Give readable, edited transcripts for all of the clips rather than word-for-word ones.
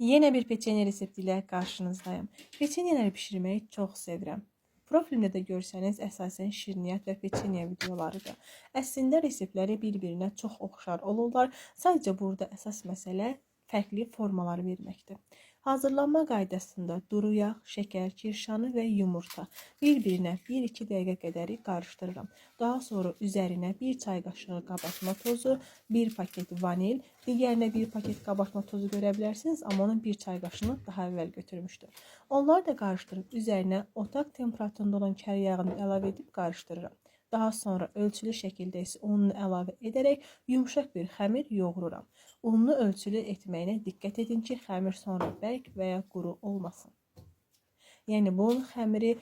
Yenə bir peçenye resepti ilə qarşınızdayım. Peçenyeləri bişirməyi çox sevirəm. Profilimdə də görsəniz əsasən şirniyyat və peçenye videolarıdır. Əslində reseptləri bir-birinə çox oxşar olurlar. Sadəcə burada əsas məsələ fərqli formalar verməkdir. Hazırlanma qaydasında duru yağ, şəkər, kirşanı və yumurta bir-birinə 1-2 dəqiqə qədəri qarışdırıram. Daha sonra üzərinə 1 çay qaşığı qabartma tozu, 1 paket vanil, digərinə 1 paket qabartma tozu görə bilərsiniz, amma onun 1 çay qaşığını daha əvvəl götürmüşdüm. Onları da qarışdırıb üzərinə otaq temperaturunda olan kər yağını əlavə edib qarışdırıram. Daha sonra ölçülü şəkildə isə ununu əlavə edərək yumşaq bir xəmir yoğururam. Ununu ölçülü etməyinə diqqət edin ki, xəmir sonra bərk və ya quru olmasın. Yəni bunun xəmiri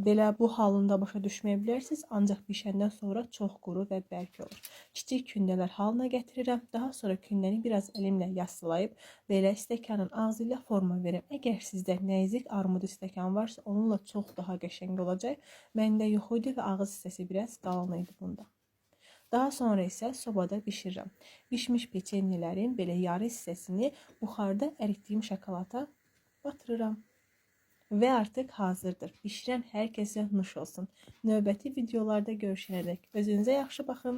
belə bu halında başa düşməyə bilərsiniz, ancaq bişəndən sonra çox quru və bərk olur. Kiçik kündələr halına gətirirəm. Daha sonra kündəni biraz əlimlə yassılayıb belə stəkanın ağzı ilə forma verirəm. Əgər sizdə nəzik armudu stəkan varsa, onunla çox daha qəşəng olacaq. Məndə yox idi və ağız hissəsi biraz qalın idi bunda. Daha sonra isə sobada bişirirəm. Bişmiş peçenyelerin belə yarı hissəsini buxarda əritdiyim şokolata batırıram. Və artıq hazırdır. Bişirən hər kəsə nuş olsun. Növbəti videolarda görüşənədək özünüzə yaxşı baxın.